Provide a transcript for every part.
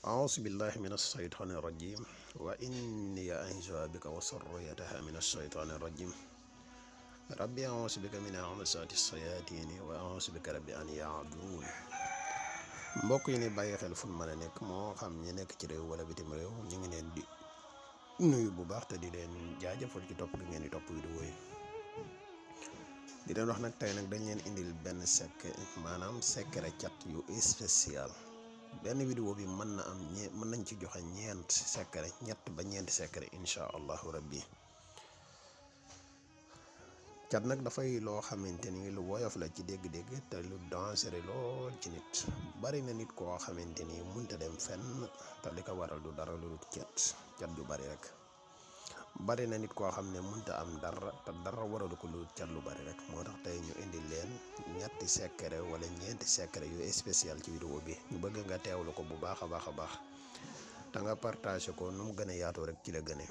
أعوذ بالله من الشيطان الرجيم وإني أعيذها بك وذريتها من الشيطان الرجيم ربي أعوذ بك من همزات الشياطين وأعوذ بك ربي أن يعبدون mbokk yi ni bàyyi xel fu mën a nekk moo xam ñi nekk ci réew wala bitim réew ñu ngi leen di nuyu bu baax te di leen jaajëfal ci topp gi ngeen di topp vidéo yi di leen wax nag tey nag dañ leen indil benn maanaam secret cat yu spécial. benn vidéo bi mën na am mën nañ ci joxe ñeent secret ñett ba ñeenti secret incha allahu rabbi. cat nag dafay loo xamante ni lu woyof la ci dégg-dégg te lu dangereux lool ci nit. bari na nit koo xamante ni munta dem fenn te li ko waral du dara lu dul cat ju bari rek. bari na nit koo xam ne munta am dara te dara waralu ko lu cat lu bari rek. moo tax tey ñu indi leen ñetti secret wala ñeenti secret yu spécial ci vidéo bi ñu bëgg nga teewlu ko bu baax a baax te nga partagé ko nu mu gën a yaatoo rek ci la gëne.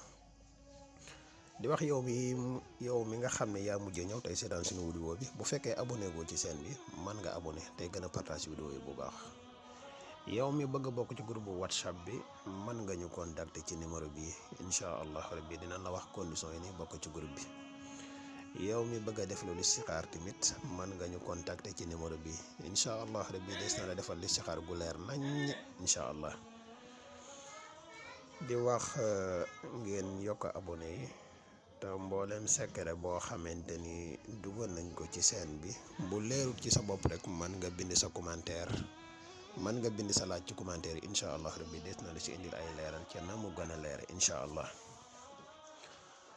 di wax yow mi nga xam ne yaa mujjee ñëw tey seetaan suñu vidéo bi bu fekkee abonné goo ci chaîne bi man nga abonné tey gën a partagé vidéo yi bu baax. yow mi bëgg a bokk ci groupe whatsapp bi mën nga ñu contacter ci numéro bi incha allah rabbi dina la wax condition yi ni bokk ci groupe bi. yow mi bëgg a def lu listixaar tamit mën nga ñu contacter ci numéro bi incha allah rabbi des na la defal listixaar gu leer nañ incha allah. di wax ngeen yokk abonné yi te mboolem secret boo xamante ni dugal nañ ko ci chaîne bi bu leerul ci sa bopp rek mën nga bind sa commentaire. mën nga bind sa laaj ci commentaire yi incha allah rabbi des na la ci indil ay leeral ca na mu gën a leere incha allah.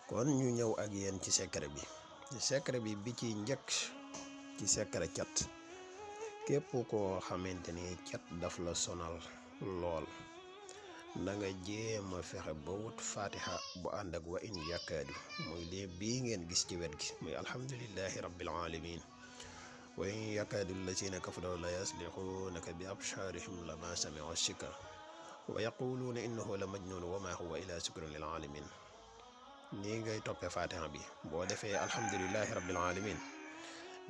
kon ñu ñëw ak yéen ci secret bi ci njëkk ci secret cat. képp koo xamante ni cat daf la sonal lool da nga jéem a fexe ba wut fatiha bu ànd ak wa in yakaadu muy lii bii ngeen gis ci wet gi muy alhamdulillahi rabbil alamin wa in yakaadu allazina kafaru la yaslixuunaka bi absaarihim lama samiu shikra wa yaquluuna innahu la majnun wa ma huwa ila zikrun lil alamin. nii ngay toppee fatiha bi boo defee alhamdulillahi rabbil alamin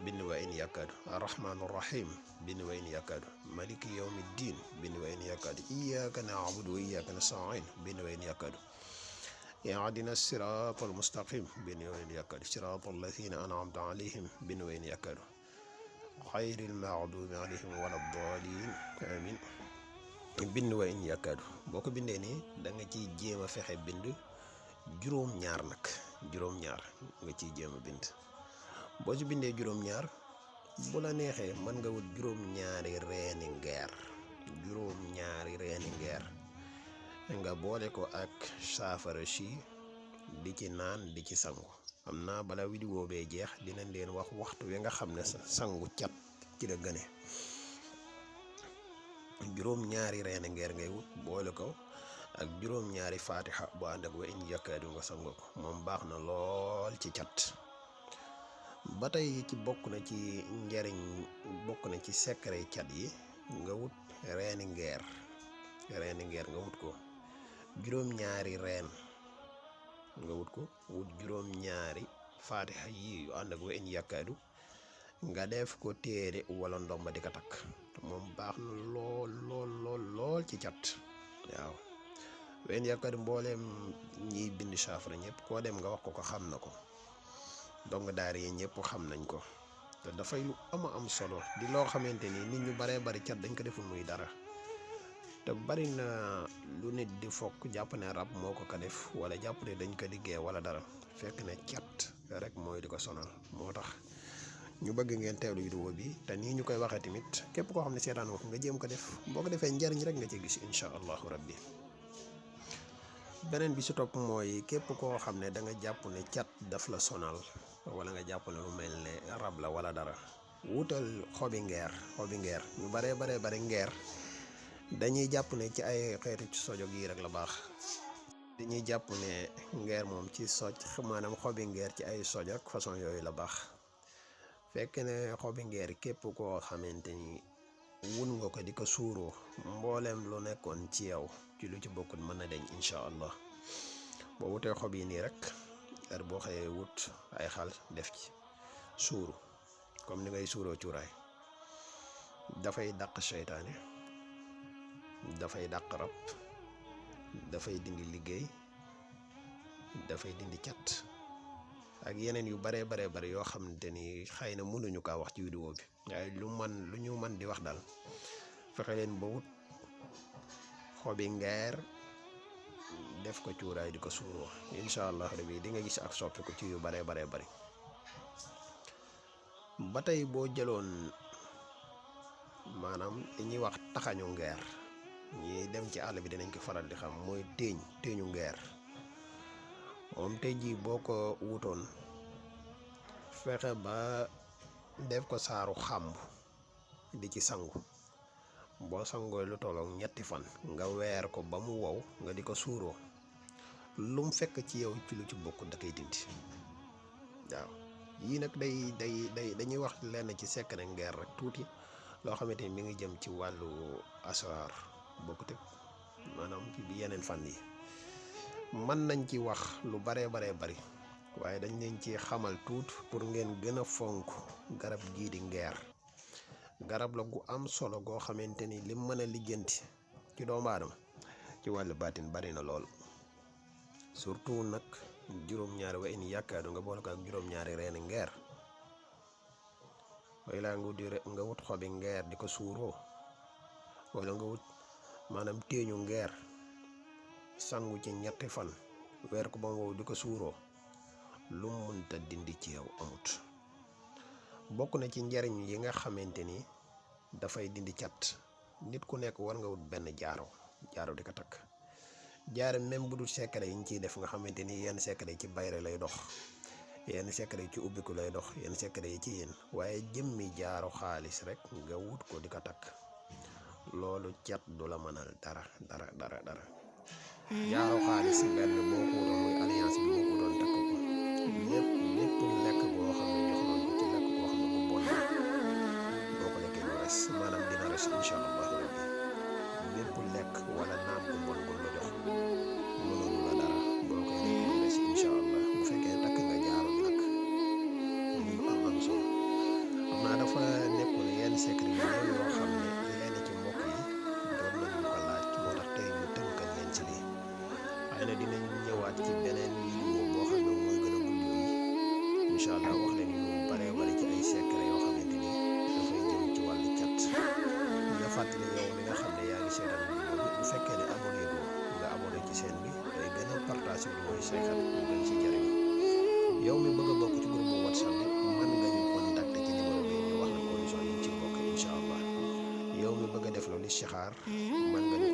bind wa in yakaadu arrahmaanu rahim bind wa in yakaadu maliki yawmi ddin bind wa in yakaadu iyyaka na'budu wa iyyaka nasta'in bind wa in yakaadu ihdina siraatal mustaqim bind wa in yakaadu siraatal lazina an'amta alayhim bind wa in yakaadu xayril maxduubi alayhim wala daalin amin bind wa in yakaadu. boo ko bindee nii da nga ciy jéem a fexe bind juróom-ñaar nag juróom-ñaar nga ciy jéem a bind. boo ci bindee juróom-ñaar bu la neexee mën nga wut juróom-ñaari reeni ngeer nga boole ko ak saafara si di ci naan di ci sangu. am naa bala vidéo bee jeex dinañ leen wax waxtu wi nga xam ne sangu cat ci la gëne. juróom-ñaari reeni ngeer ngay wut boole ko ak juróom-ñaari fatiha bu ànd ak wa in yakaadu nga sangu ko moom baax na lool ci cat. ba tey ci bokk na ci secret cat yi nga wut reeni ngeer nga wut ko juróom-ñaari reen nga wut ko wut juróom-ñaari fatiha yi yu ànd ak wa in yakaadu nga def ko téere wala ndomba di ko takk moom baax na lool ci cat. waaw wa in yakaadu mbooleem ñiy bind saafara ñëpp koo dem nga wax ko xam na ko. donc daara yi ñëpp xam nañ ko te dafay lu am solo di loo xamante ni nit ñu baree bari cat dañ ko deful muy dara te bari na lu nit di fokk jàpp ne rab moo ko def wala jàpp ne dañ ko liggéey wala dara fekk ne cat rek mooy di ko sonal. moo tax ñu bëgg ngeen teewlu vidéo bi te nii ñu koy waxee tamit képp koo xam ne seetaan ko nga jéem ko def boo ko defee njariñ rek nga ci gis incha allahu rabbi. beneen bi si topp mooy képp koo xam ne da nga jàpp ne cat daf la sonal wala nga jàpp ne lu mel ne rab la wala dara wutal xobi ngeer ñu bare ngeer dañuy jàpp ne ci ay xeetu ci sojog yi rek la baax. dañuy jàpp ne ngeer moom ci maanaam xobi ngeer ci ay sojog façon yooyu la baax. fekk ne xobi ngeer képp koo xamante ni wun nga ko di ko suuroo mbooleem lu nekkoon ci yow ci lu ci bokkut mën na deñ incha allah. boo wutee xob yi nii rek boo xëyee wut ay xal def ci suuru comme ni ngay suuroo cuuraay dafay dàq seytaane dafay dàq rab, dafay dindi liggéey, dafay dindi cat ak yeneen yu bare bare yoo xamante ni xëy na mënuñu kaa wax ci vidéo bi, waaye lu ñu mën di wax daal fexe leen ba wut xobi ngeer def ko cuuraay di ko suuroo, incha allah rabbi di nga gis ak soppiku ci yu bare bari. ba tey boo jëloon maanaam li ñuy wax taxañu ngeer, ñi dem ci àll bi dinañ ko faral di xam, mooy teeñu ngeer. moom tey jii boo ko wutoon fexe ba def ko saaru xàmb di ci sangu, boo sangoo lu tollook 3 fan nga weer ko ba mu wow nga di ko suuroo, lum fekk ci yow ci lu ci bokk da koy dindi. waaw yii nag dañuy wax lenn ci secret ngeer rek tuuti loo xamante ni mi ngi jëm ci wàllu asraar bokkut ak maanaam bi yeneen fan yi mën nañ ci wax lu bare bari, waaye dañ leen ci xamal tuut pour ngeen gën a fonk garab gii di ngeer. garab la gu am solo goo xamante ni lim mën a lijjanti ci doomu aadama ci wàllu baatin bari na lool, surtout nag juróom-ñaari wa in yàkkaadu nga boole ko ak juróom-ñaari reeni ngeer, way laa nga wut xobi ngeer di ko suuroo, wala nga wut maanaam teeñu ngeer sangu ci 3 fan weer ko ba mu wow di ko suuroo, lu mënta dindi ci yow amut. bokk na ci njariñ yi nga xamante ni dafay dindi cat, nit ku nekk war nga wut benn jaaro di ko takk. jaaro même bu dul secret yi ñu ciy def nga xamante ni yenn secret yi ci bayre lay dox, yenn secret yi ci ubbiku lay dox, yenn secret yi ci yéen, waaye jëmmi jaaro xaalis rek nga wut ko di ko takk, loolu cat du la mënal dara. jaaro xaalis benn boo ko wutoon muy alliance bi boo ko doon takk ko lépp lekk boo xam ne jox nañ ko ci lekk boo xam ne bu bon boo ko lekkee du res, maanaam dina res incha allah rabbi. lépp lekk wala naan bu bon bu la jox mënulu la dara, boo koy lekkee du res incha allah. bu fekkee takk nga jaaro bi nag lu am solo. xam naa dafa nekkul yenn secret yi yoo xam ne lenn ci mbokk yi doon nañu ko laaj, moo tax tey ñu tënkal leen ci lii. xëy na dinañ ñëwaat ci beneen vidéo boo xam ne mooy gën a gudd bi incha allah, wax leen yu bare ci ay secret yoo xamante ni dafay jëm ci wàllu cat. nga fàttali yow mi nga xam ne yaa ngi seetaan vidéo bi, bu fekkee ne abonné go nga abonné ci chaîne bi, day gën a partagé vidéo yi say xarit ñu gën ci jëriñ. yow mi bëgg a bokk ci groupe WhatsApp bi mën nga ñu contacter ci numéro bi ñu wax la condition yi ci bokk incha allah. yow mi bëgg a def lu listixaar mën nga ñu